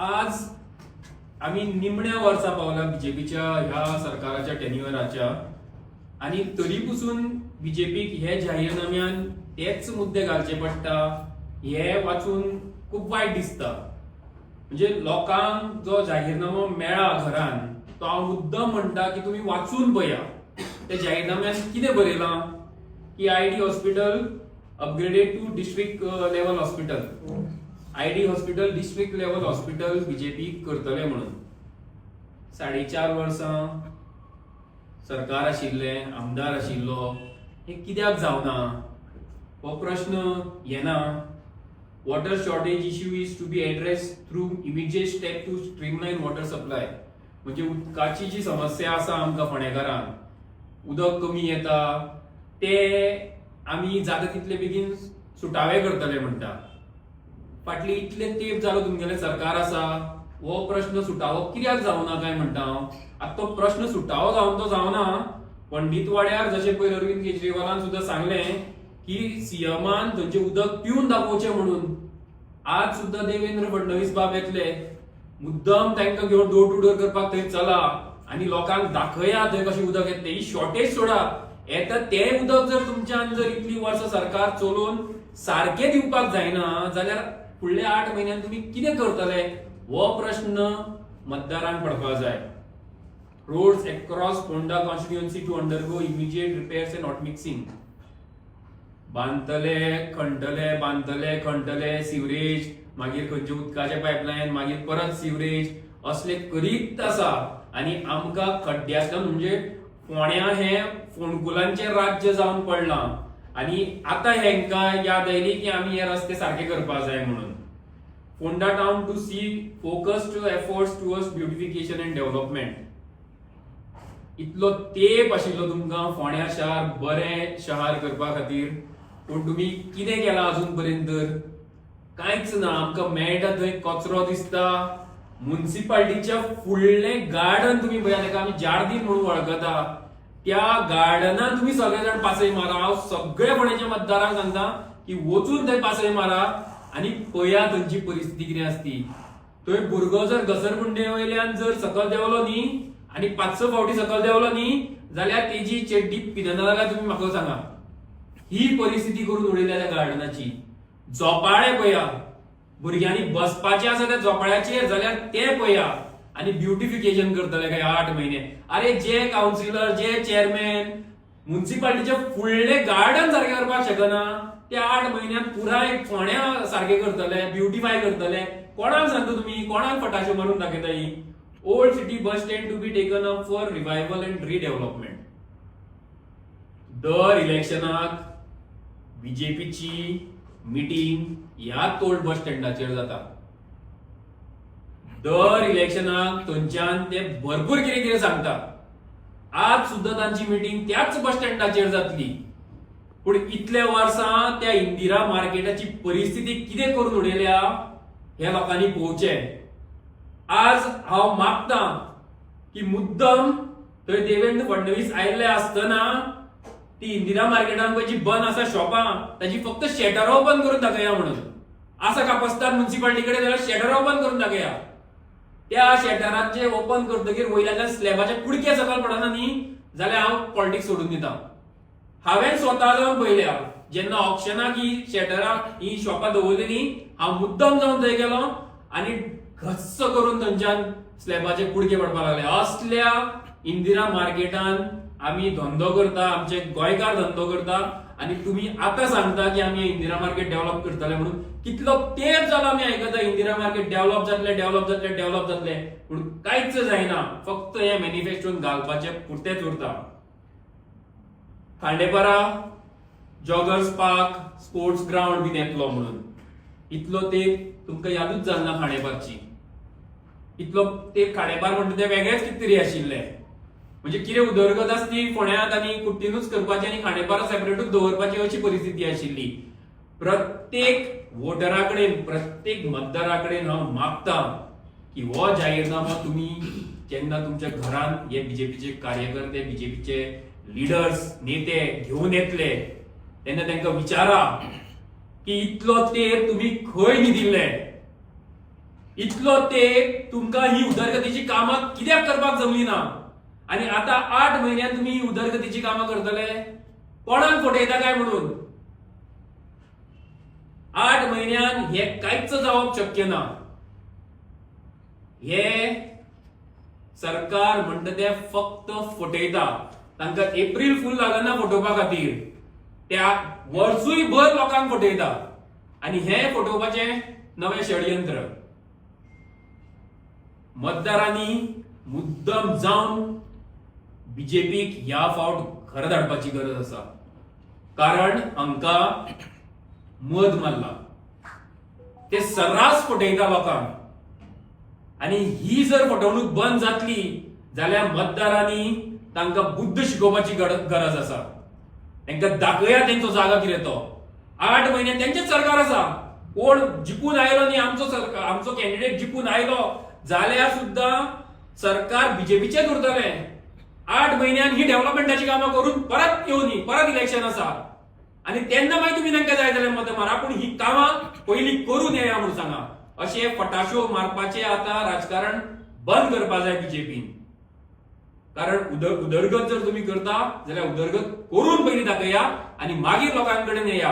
आज आमी निमण्या वर्सा पावला बीजेपीच्या ह्या सरकाराच्या टेन्युअराच्या आनी तरी पसून बीजेपीक हे जाहीरनाम्यान तेच मुद्दे घालचे पडटा हे वाचून खूब वायट दिसता. म्हणजे लोकांक जो जाहीरनामो मेळ्ळा घरान तो हांव मुद्दम म्हणटा की तुमी वाचून पळया. त्या जाहीरनाम्यान कितें बरयलां की ID hospital upgraded to district level hospital, ID hospital district level hospital BJP करतले म्हणून. 4.5 वर्सां सरकार आशिल्लें, आमदार आशिल्लो, हें कित्याक जावना हो प्रश्न येना. Water shortage issue is to be addressed through immediate step to streamline water supply. म्हणजे उदकाची जी समस्या आसा आमकां फोंडेकारांक, उदक कमी येता, ते आमी जाता तितले बेगीन सुटावे करतले म्हणटा. फाटली इतले तेंप जालो तुमगेलें सरकार आसा, हो प्रश्न सुटावो कित्याक जावना काय म्हणटा हांव. आतां तो प्रश्न सुटावो जावन तो जावना. पंडितवाड्यार जशें पयर अरविंद केजरीवालान सुद्दां सांगलें की सीएमान थंयचें उदक पिवन दाखोवचें म्हणून, आज सुद्दां देवेंद्र फडणवीस बाब येतले मुद्दम तांकां घेवन डोर टू डोर करपाक थंय चला आनी लोकांक दाखया थंय कशें उदक येतलें. ही शॉर्टेज सोडा, येता तें उदक जर तुमच्यान जर इतली वर्सां सरकार चलोवन सारकें दिवपाक जायना जाल्यार फुडल्या 8 म्हयन्यान तुमी कितें करतले हो प्रश्न मतदारांक पडपाक जाय. Roads across Ponda constituency to undergo immediate repairs and hot mixing. बांदतले, खणटले, बांदतले, खणटले, सिवरेज, मागीर खंयचे उदकाचे पायपलायन, मागीर परत सिवरेज, असले करीत आसा. आनी आमकां खड्ड्यांतल्यान, म्हणजे फोंड्या हें फोंडकुलांचें राज्य जावन पडलां आनी आतां हेंकां याद आयली की आमी हे रस्ते सारके करपाक जाय म्हणून. Ponda town to see focused efforts towards beautification and development. इतलो तेप आशिल्लो तुमकां फोंड्या शार बरें शहर करपा खातीर, पूण तुमी कितें केलां अजून पर्यंत तर? कांयच ना. आमकां मेळटा थंय कचरो दिसता. मुन्सिपाल्टीच्या फुडलें गार्डन तुमी पळया, ताका आमी जार्दीन म्हणून वळखता. त्या गार्डनान तुमी सगळे जाण पासय मारा. हांव सगळ्या फोंड्याच्या मतदारांक सांगता की वचून थंय पासय मारा आनी पळया थंयची परिस्थिती कितें आसती. थंय भुरगो जर घसरगुंडे वयल्यान जर सकल देंवलो न्ही आनी पांच स फावटी सकल देंवलो न्ही जाल्यार तेजी चेड्डी पिनना जाल्यार तुमी म्हाका सांगा. ही परिस्थिती करून उडयल्या त्या गार्डनाची. झोपाळे पळया, भुरग्यांनी बसपाचें आसा त्या झोपाळ्याचेर जाल्यार ते पळया आनी ब्युटिफिकेशन करतले काय 8 म्हयने. अरे, जे कावन्सिलर, जे चेअरमॅन मुन्सिपाल्टीचे फुडले गार्डन सारकें करपाक शकना, ते 8 म्हयन्यात पुराय फोंड्या सारकें करतले, ब्युटिफाय करतले. कोणाक सांगता तुमी? कोणाक फटाश्यो मारून दाखयता ही? Old city bus stand to be taken up for revival and redevelopment. दर इलेक्शनाक बीजेपीची मिटींग ह्याच ओल्ड बस स्टँडाचेर जाता. दर इलेक्शनाक थंयच्यान ते भरपूर कितें कितें सांगता. आज सुद्दां तांची मिटींग त्याच बस स्टँडाचेर जातली. पूण इतले वर्सां त्या इंदिरा मार्केटाची परिस्थिती कितें करून उडयल्या हे लोकांनी पळोवचें. आज हांव मागता की मुद्दम थंय देवेंद्र फडणवीस आयिल्ले आसतना ती इंदिरा मार्केटान पळय जी बंद आसा शॉपां, ताजी फक्त शटर ओपन करून दाखया म्हणून. आसा कापस्ताद मुन्सिपाल्टी कडेन जाल्यार शटर ओपन करून दाखया. त्या शटराचे ओपन करतकीर वयल्यान स्लॅबाचे कुडके सकयल पडना न्ही जाल्यार हांव पॉलिटिक्स सोडून दिता. हांवें स्वता जावन पळयल्या, जेन्ना ऑक्शनाक ही शटरां, ही शॉपां दवरली न्ही, हांव मुद्दम जावन थंय गेलो आनी घस्स करून थंयच्यान स्लॅबाचे कुडके पडपाक लागले. असल्या इंदिरा मार्केटान आमी धंदो करता, आमचे गोंयकार धंदो करता आनी तुमी आतां सांगता की आमी इंदिरा मार्केट डेव्हलप करतले म्हणून. कितलो तेंप जालो आमी आयकता, इंदिरा मार्केट डेव्हलप जातले, डेव्हलप जातले, डेव्हलप जातले, पूण कांयच जायना. फक्त हे मॅनिफेस्टोन घालपाचे पुरतेच उरता. Khandepar joggers park, sports ground बीन येतलो म्हणून. इतलो तेंप तुमकां यादूच जालना खांडेपारची. इतलो तेंप खांडेपार म्हणटा ते वेगळेच कितें तरी आशिल्ले. म्हणजे कितें उदरगत आसा ती फोंड्यांत आनी कुर्टीनूच करपाची आनी खांडेपारा सेपरेटूच दवरपाची अशी परिस्थिती आशिल्ली. प्रत्येक वोटरा कडेन, प्रत्येक मतदारा कडेन हांव मागता की हो जाहीरनामो तुमी जेन्ना तुमच्या घरान हे बीजेपीचे कार्यकर्ते, बीजेपीचे लिडर्स, नेते घेवन येतले तेन्ना तांकां विचारा की इतलो तेंप तुमी खंय न्हिदिल्ले? इतलो तेंप तुमकां ही उदरगतीची कामां कित्याक करपाक जमली ना आनी आतां 8 म्हयन्यान तुमी ही उदरगतीची कामां करतले? कोणाक फटयता काय म्हणून? 8 म्हयन्यान हे कांयच जावप शक्य ना. हे सरकार म्हणटा ते फक्त फटयता. तांकां एप्रील फूल लागना फटोवपा खातीर, त्या वर्सूय भर लोकांक फटयता. आनी हे फटोवपाचें नवें षडयंत्र. मतदारांनी मुद्दम जावन बीजेपीक ह्या फावट घरा धाडपाची गरज आसा, कारण हांकां मद मारला. ते सर्रास फटयता लोकांक. आनी ही जर फटवणूक बंद जातली जाल्यार मतदारांनी तांकां बुद्द शिकोवपाची गरज आसा. तांकां दाखया तेंचो जागो कितें तो. 8 म्हयने तेंचेच सरकार आसा. कोण जिखून आयलो न्ही, आमचो कॅन्डिडेट जिखून आयलो जाल्यार सुद्दां सरकार बीजेपीचेच उरतलें. 8 म्हयन्यान ही डेव्हलपमेंटाची कामां करून परत येवनी, परत इलेक्शन आसा आनी तेन्ना मागीर तुमी तांकां जाय जाल्यार मतां मारा, पूण ही कामां पयलीं करून येया म्हूण सांगा. अशे फटाश्यो मारपाचें आतां राजकारण बंद करपा जाय बीजेपीन. कारण उदरगत जर तुमी करता जाल्यार उदरगत करून पयलीं दाखया आनी मागीर लोकां कडेन येया.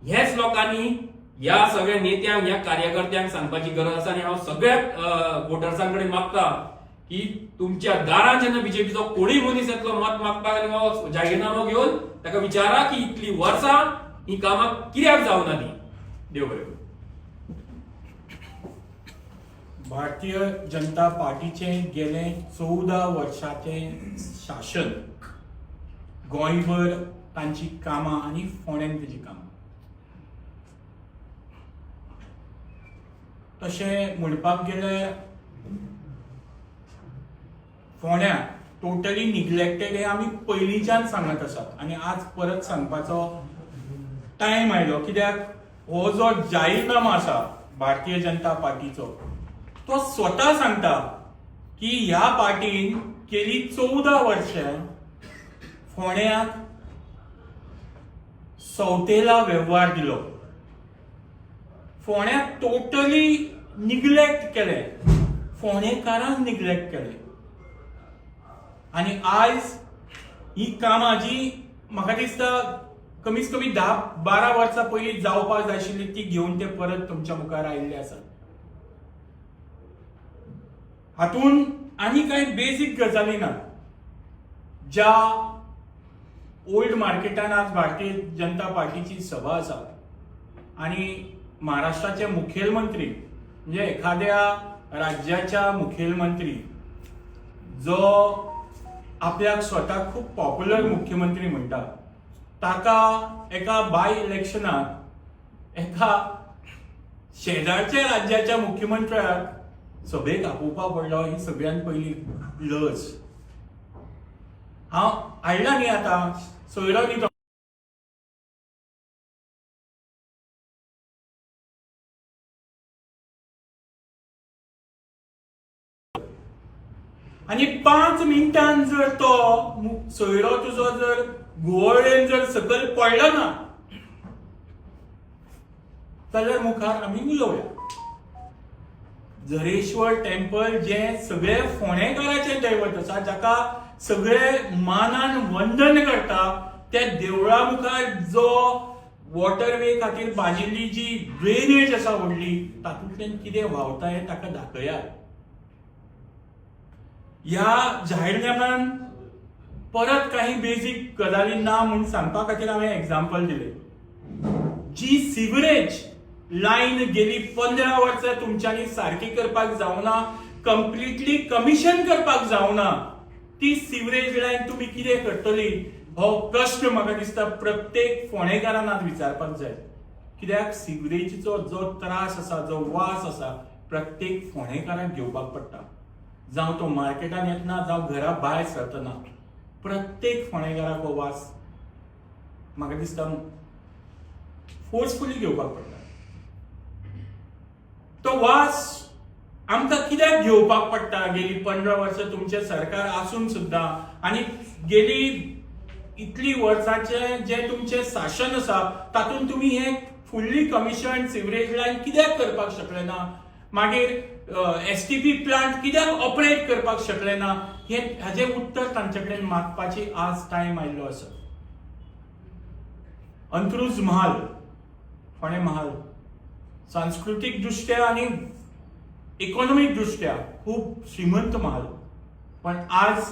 हेच लोकांनी ह्या सगळ्या नेत्यांक, ह्या कार्यकर्त्यांक सांगपाची गरज आसा. आनी हांव सगळ्या वोटर्सां कडेन मागता की तुमच्या दारान जेन्ना बीजेपीचो कोणूय मनीस येतलो मत मागपाक आनी हो जाहीरनामो घेवन, ताका विचारा की इतली वर्सां ही कामां कित्याक जावना ती. देव बरें करूं. भारतीय जनता पार्टीचे गेले 14 वर्षाचे शासन गोंयभर तांची कामां आनी फोंड्यान तेजी कामां, तशें म्हणपाक गेल्यार फोंड्या टोटली निग्लेक्टेड हे आमी पयलींच्यान सांगत आसात आनी आज परत सांगपाचो टायम आयलो. कित्याक हो जो जाहीरनामा आसा भारतीय जनता पार्टीचो तो स्वता सांगता की ह्या पार्टीन केली 14 वर्षां फोंड्याक सवतेला वेव्हार दिलो, फोंड्याक टोटली निग्लेक्ट केले, फोंडेकारांक निग्लेक्ट केले. आनी आयज ही कामां जी म्हाका दिसता कमीत कमी 10-12 वर्सां पयलीं जावपाक जाय आशिल्ली ती घेवन ते परत तुमच्या मुखार आयिल्ले आसात. हातून आनी कांय बेजीक गजाली ना ज्या ओल्ड मार्केटान आज भारतीय जनता पार्टीची सभा आसा आनी महाराष्ट्राचे मुखेलमंत्री म्हणजे एखाद्या राज्याच्या मुखेलमंत्री जो आपल्याक स्वता खूब पॉप्युलर मुख्यमंत्री म्हणटा ताका एका बाय इलेक्शनाक एका शेजारच्या राज्याच्या मुख्यमंत्र्याक सभेक आपोवपाक पडलो ही सगळ्यात पयली लज. हांव हाडला न्ही आतां सोयरो न्ही तो. आनी 5 मिनटान जर तो सोयरो तुजो जर घुंवळेन जर सकयल पडलो ना जाल्यार मुखार आमी उलोवया. झरेश्वर टेम्पल जे सगळे फोंडेकाराचें दैवत आसा, जाका सगळे मानान वंदन करता, त्या देवळा मुखार जो वॉटरवे खातीर बांदिल्ली जी ड्रेनेज आसा व्हडली तातूंतल्यान कितें व्हांवता हें ताका दाखयात. ह्या जाहीरनाम्यान परत काही बेजीक गजाली ना म्हूण सांगपा खातीर हांवें एग्जाम्पल दिलें. जी सिवरेज लायन गेली 15 वर्सां तुमच्यांनी सारकी करपाक जावना, कंप्लिटली कमिशन करपाक जावना, ती सिवरेज लायन तुमी कितें करतली हो प्रश्न म्हाका दिसता प्रत्येक फोंडेकारान आज विचारपाक जाय. कित्याक सिवरेजीचो जो त्रास आसा, जो वास आसा प्रत्येक फोंडेकाराक घेवपाक पडटा, जावं तो मार्केटान येतना जावं घरा भायर सरतना प्रत्येक फोंडेकाराक हो वास म्हाका दिसता फोर्सफुली घेवपाक पडटा. तो वास आमकां कित्याक घेवपाक पडटा? गेली 15 वर्सां तुमचें सरकार आसून सुद्दां आनी गेली इतली वर्सांचें जें तुमचें शासन आसा तातूंत तुमी हें फुल्ली कमिशन सिवरेज लायन कित्याक करपाक शकले ना? मागीर एसटीपी प्लांट कित्याक ऑपरेट करपाक शकले ना, हे हाजें उत्तर तांचे कडेन मागपाची आज टायम आयिल्लो आसा. अंत्रुज महाल, फोंडें महाल सांस्कृतीक दृश्ट्या आनी इकॉनॉमीक दृश्ट्या खूब श्रीमंत महाल, पण आज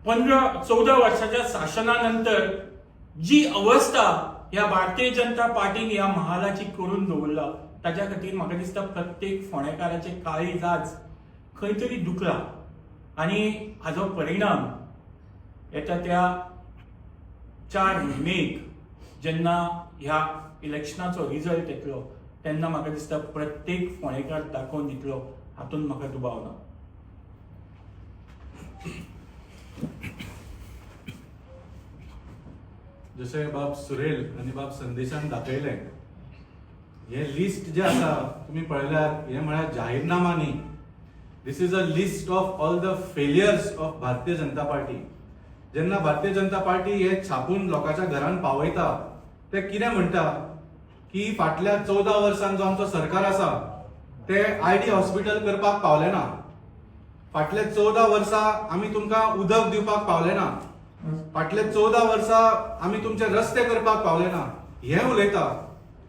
15-14 वर्षाच्या शासना नंतर जी अवस्था ह्या भारतीय जनता पार्टीन ह्या महालाची करून दवरला, ताच्या खातीर म्हाका दिसता प्रत्येक फोंडेकाराचें काळीज आज खंय तरी दुखला आनी हाजो परिणाम येता त्या 4 मेक जेन्ना ह्या इलेक्शनाचो रिजल्ट येतलो तेन्ना म्हाका दिसता प्रत्येक फोंडेकार दाखोवन दितलो, हातूंत म्हाका दुबाव ना. जशें बाब सुरेल आनी बाब संदेशान दाखयलें, हें लिस्ट जें आसा तुमी पळयल्यार हें म्हळ्यार जाहीरनामा न्ही. This is a list of all the failures of Bharatiya Janata Party. जेन्ना भारतीय जनता पार्टी हे छापून लोकांच्या घरान पावयता ते कितें म्हणटा की फाटल्या 14 वर्सांत जो आमचो सरकार आसा ते आयडी हॉस्पिटल करपाक पावले ना, फाटल्या 14 वर्सां आमी तुमकां उदक दिवपाक पावले ना, फाटल्या 14 वर्सां आमी तुमचे रस्ते करपाक पावले ना, हें उलयता.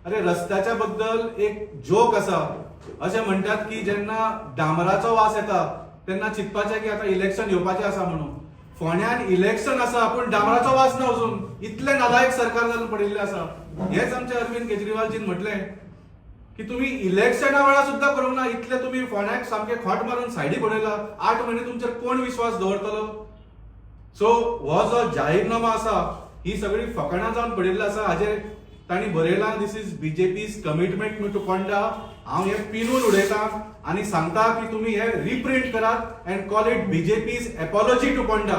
अरे रस्त्याच्या बद्दल एक जोक आसा, अशें म्हणटात की जेन्ना डांबराचो वास येता तेन्ना चिंतपाचें की आतां इलेक्शन येवपाचें आसा म्हणून. फोंड्यान इलेक्शन आसा पूण डांबराचो वास ना अजून, इतलें नालायक सरकार जावन पडिल्लें आसा. हेच आमचे अरविंद केजरीवालजीन म्हटलें की तुमी इलेक्शना वेळार सुद्दां करूंक ना, इतले तुमी फोंड्याक सामकें खोट मारून सायडीक उडयला, 8 म्हयने तुमचेर कोण विश्वास दवरतलो? सो हो जो जाहीरनामा आसा ही सगळी फकाणां जावन पडिल्ली आसा. हाजेर तांणी बरयलां this is BJP's commitment to Ponda. हांव हें पिनून उडयतां आनी सांगता की तुमी हें रिप्रिंट करात and call it BJP's apology to Ponda.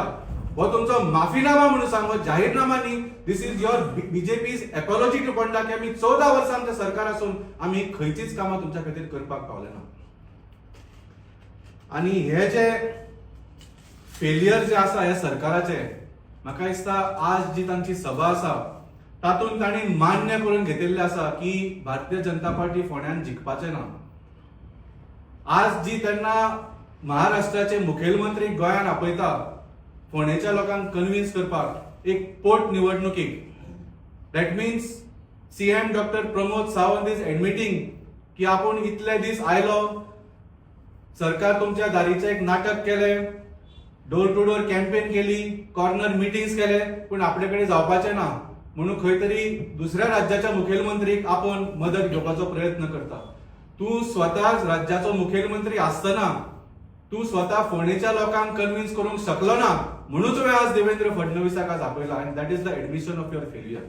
हो तुमचो माफीनामा म्हणून सांग, हो जाहीरनामा न्ही. This is your BJP's apology to Ponda की आमी 14 वर्सां आमचें सरकार आसून आमी खंयचीच कामां तुमच्या खातीर करपाक पावले ना. आनी हे जे फेलियर जे आसा ह्या सरकाराचे, म्हाका दिसता आज जी तांची सभा आसा तातूंत तांणी मान्य करून घेतिल्लें आसा की भारतीय जनता पार्टी फोंड्यान जिखपाचें ना. आज जी तेन्ना महाराष्ट्राचे मुखेलमंत्री गोंयान आपयता फोंडेच्या लोकांक कन्विन्स करपाक एक पोट निवडणुकीक, that means CM doctor Pramod Sawant is admitting की आपूण इतले दीस आयलो, सरकार तुमच्या दारीचें एक नाटक केलें, डोर टू डोर कॅम्पेन केली, कॉर्नर मिटिंग्स केले, पूण आपले कडेन जावपाचें ना म्हणून खंय तरी दुसऱ्या राज्याच्या मुखेलमंत्रीक आपोवन मदत घेवपाचो प्रयत्न करता. तूं स्वता राज्याचो मुखेलमंत्री आसतना तूं स्वता फोंडेच्या लोकांक कन्विन्स करूंक शकलो ना म्हणून तुवें आज देवेंद्र फडणवीसाक आज आपयला आनी that is the admission of your failure.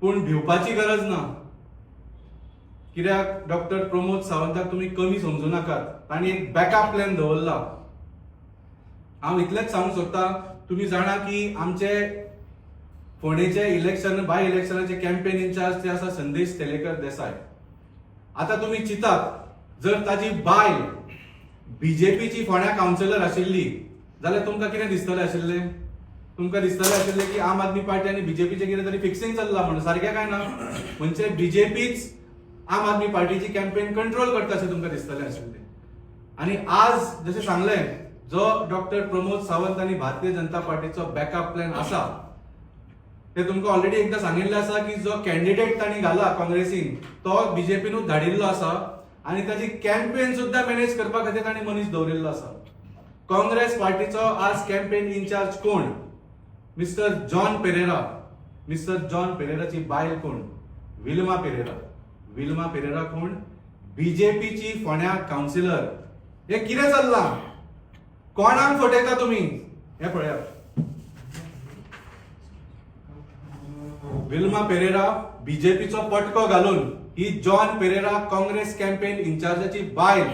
पूण भिवपाची गरज ना, कित्याक डॉक्टर प्रमोद सावंताक तुमी कमी समजू नाकात, तांणी एक बॅकअप प्लॅन दवरला. हांव इतलेंच सांगूंक सोदता, तुमी जाणा की आमचे फोंडेचे इलेक्शन बाय इलेक्शनाचे कॅम्पेन इन्चार्ज ते आसा संदेश तेलेकर देसाय. आतां तुमी चिंतात जर ताजी बायल बीजेपीची फोंड्या कावन्सिलर आशिल्ली जाल्यार तुमकां कितें दिसतलें आशिल्लें? तुमकां दिसतलें आशिल्लें की आम आदमी पार्टी आनी बीजेपीचें कितें तरी फिक्सिंग चल्लां म्हणून, सारकें काय ना? म्हणजे बीजेपीच आम आदमी पार्टीची कॅम्पेन कंट्रोल करता अशें तुमकां दिसतलें आशिल्लें. आनी आज जशें सांगलें, जो डॉक्टर प्रमोद सावंत आनी भारतीय जनता पार्टीचो बॅकअप प्लॅन आसा ते तुमकां ऑलरेडी एकदां सांगिल्लें आसा की जो कॅन्डिडेट तांणी घाला काँग्रेसीन तो बीजेपीनूच धाडिल्लो आसा आनी ताची कॅम्पेन सुद्दां मॅनेज करपा खातीर तांणी मनीस दवरिल्लो आसा. काँग्रेस पार्टीचो आज कॅम्पेन इन्चार्ज कोण? Mister John Pereira. Mister John पेरेराची बायल कोण? विल्मा पेरेरा. विल्मा पेरेरा कोण? बीजेपीची फोंड्या कावन्सिलर. हे कितें चल्लां? कोणाक फटयता तुमी? हें पळयात, विल्मा पेरेरा बीजेपीचो पटको घालून ही जॉन पेरेरा काँग्रेस कॅम्पेन इन्चार्जाची बायल.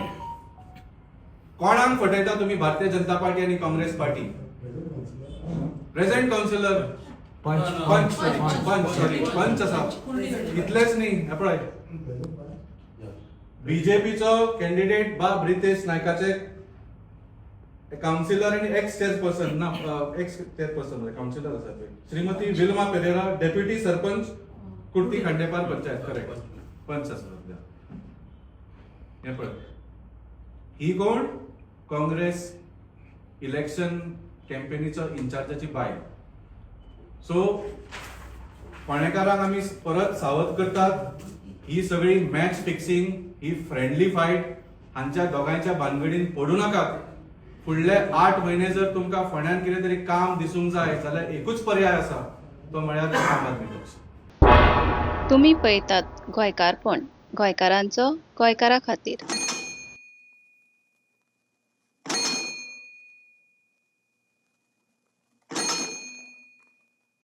कोणाक फटयता तुमी? भारतीय जनता पार्टी आनी काँग्रेस पार्टी. प्रेझेंट कावन्सिलर पंच, पंच, सॉरी, पंच आसा. इतलेच न्ही, हे पळय बीजेपीचो कॅन्डिडेट बाब रितेश नायकाचे कावन्सिलर आनी एक्स चेअरपर्सन ना, एक्स चेअरपर्सन कावन्सिलर आसा पळय, श्रीमती विल्मा पेरेरा, डेप्युटी सरपंच कुर्टी खांडेपार पंचायत, करेक्ट, पंच आसा सध्या. हें पळय, ही कोण? काँग्रेस इलेक्शन कॅम्पेनीचो इन्चार्जाची बायल. सो फोंडेकारांक आमी परत सावध करतात, ही सगळी मॅच फिक्सिंग, ही फ्रेंडली फायट, हांच्या दोगांयच्या भानगडीन पडूं नाकात. फुडले 8 म्हयने जर तुमकां फोंड्यान कितें तरी काम दिसूंक जाय जाल्यार एकूच पर्याय आसा, तो म्हळ्यार आम आदमी पक्ष. तुमी पळयतात गोंयकारपण, गोंयकारांचो गोंयकारा खातीर.